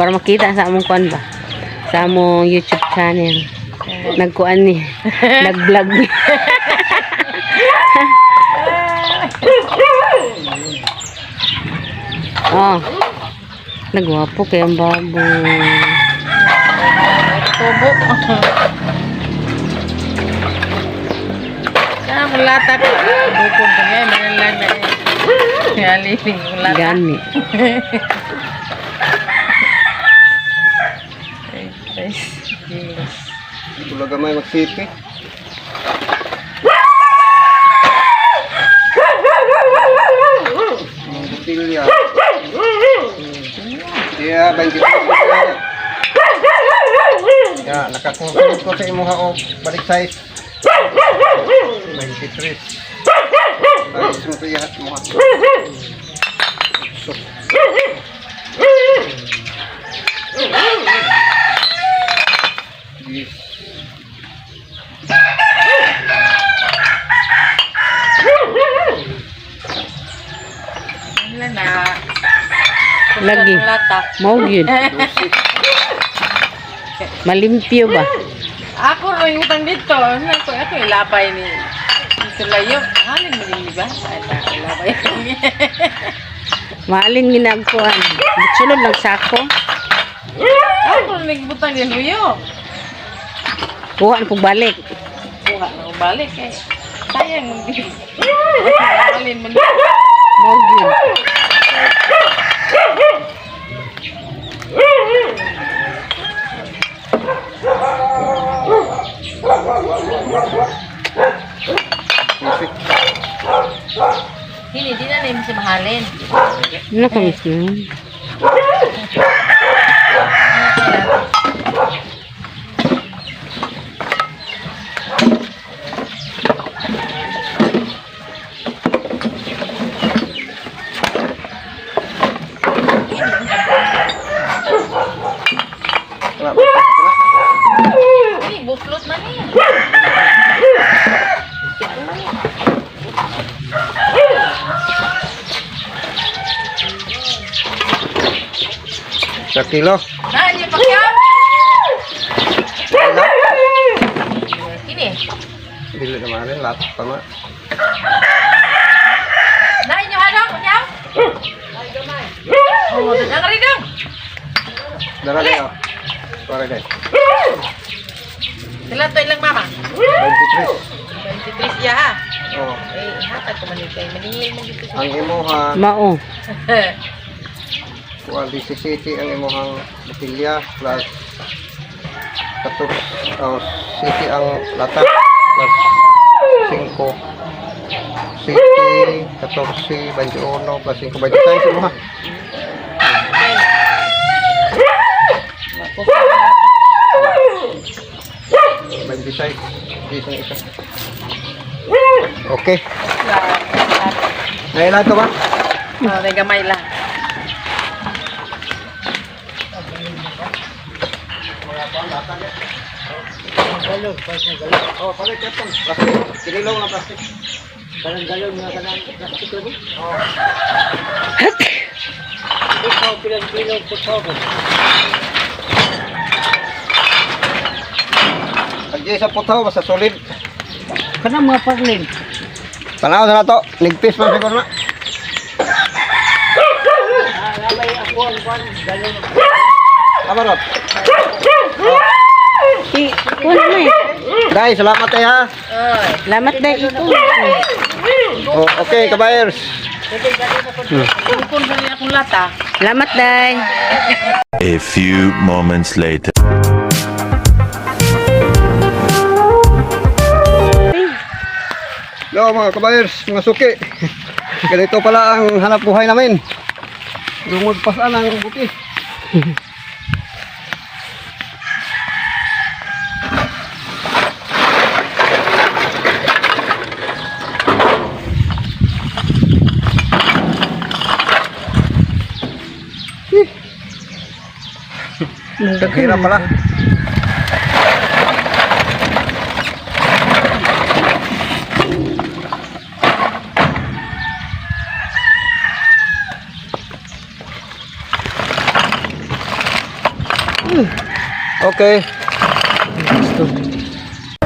Para makita sa among kuan ba? Sa among YouTube channel. Nagkuan ni. Nag-vlog ni. Oh. Nagwapo kay ang baboy. Tubo. Kaya akong lata ko. Bukod ko niya. Manang na eh. Ngaliling kong lata. Gani. Ay, ay, kilos. Wala gamay magsipi. Ang botilya. Yeah, 23 na. Ya, nakakuha ko sa imuha og balik size. 23. Balik mo kaya mo. So, yes. Wala na. Lagi. Ang lata. Mao gyud. Malimpyo ba? Ako rin utang dito. Ano ako, ako ilapay ni. Dito layo. Halin mo din, di ba? Ay, na, ilapay. Maalin ginagkuan. Sulod lang sako. Ako rin nagbutang din luyo. Kuha na pagbalik. Kuha na ko balik eh. Sayang mo din. Halin mo din. Mao gyud. Music. Hini, di na na si mahalin. Ano kamis na? Wala ba? Wala. Ini, buflot man eh. Sa kilo. Na, hindi pa kaya? Wala. Ini. Dili na mahalin, lahat tama. Na, inyo hadong, inyo? Oh, nang ridong. Dara kayo. Para kayo. Sila to ilang mama? 23. 23 siya ha. Oh, Eh, hatag ko man kay maningil mo dito. ang imuha, Mao. kuha 17 ang imuhang botilya plus 14, oh, city ang lata plus 5. City, 14, 21 plus 5, 26 imuha. 26. Isang isa. Okay. Ngayon to ba? Oh, may gamay lang. Oh, palit ka plastic. Kinilaw nga plastic. Kanang galon nga kanang plastic lagi. Oh. Ikaw pilang kilo putaw ko. Pag sa putaw, basta solid. Kanang mga parlin. Tanaw na to. Ligpis man siguro na. Ah, labay ako ang kwan galon. Tama rot. I, kuha na eh. Guys, salamat eh ha. Oy. Salamat dahil ito. Oh, okay, kabayers. Tungkol sa niya akong lata. Salamat dahil. A few moments later. Hello mga kabayers, mga suki. Ganito pala ang hanap buhay namin. Yung magpasan ang buti. Ang hirap pala. Okay.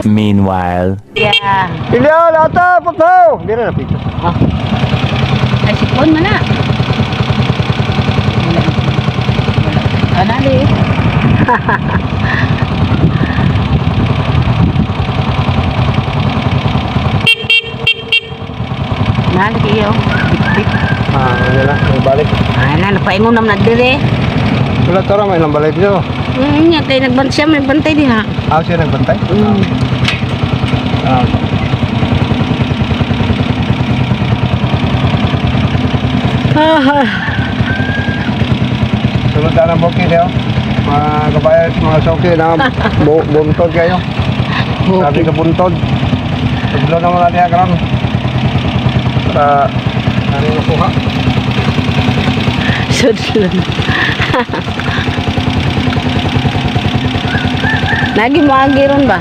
Meanwhile. Yeah. Ilya, lata, papaw! Hindi na napito. Oh. Ay, sipon man na. Wala. Wala. Anali. Nali kayo. Bit-bit. Ah, wala na. May balik. Ay na, napaingon naman na dire. Wala tara, may ilang balay dito. Nga, kay nagbantay siya, may bantay diha. Ah, siya nagbantay? Ah. Ah, Sunod na ng bukid, eh, oh. Mga kabayan, mga suki na buntod kayo. Sabi ka buntod. Sablo na mga niya karon. Para ano yung makuha. Sudlon. Lagi mo agi ron ba?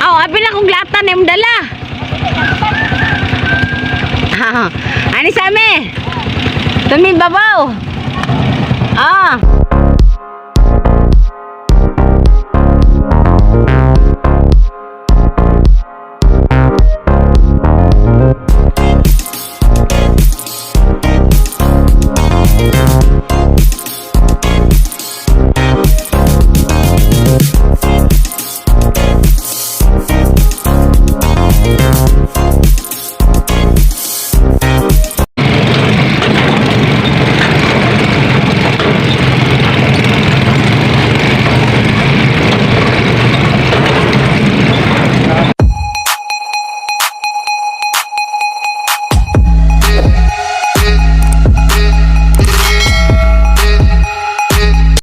Oh, abi na kong lata na yung dala. Ah, ani sa amin? Tumi babaw. Ah.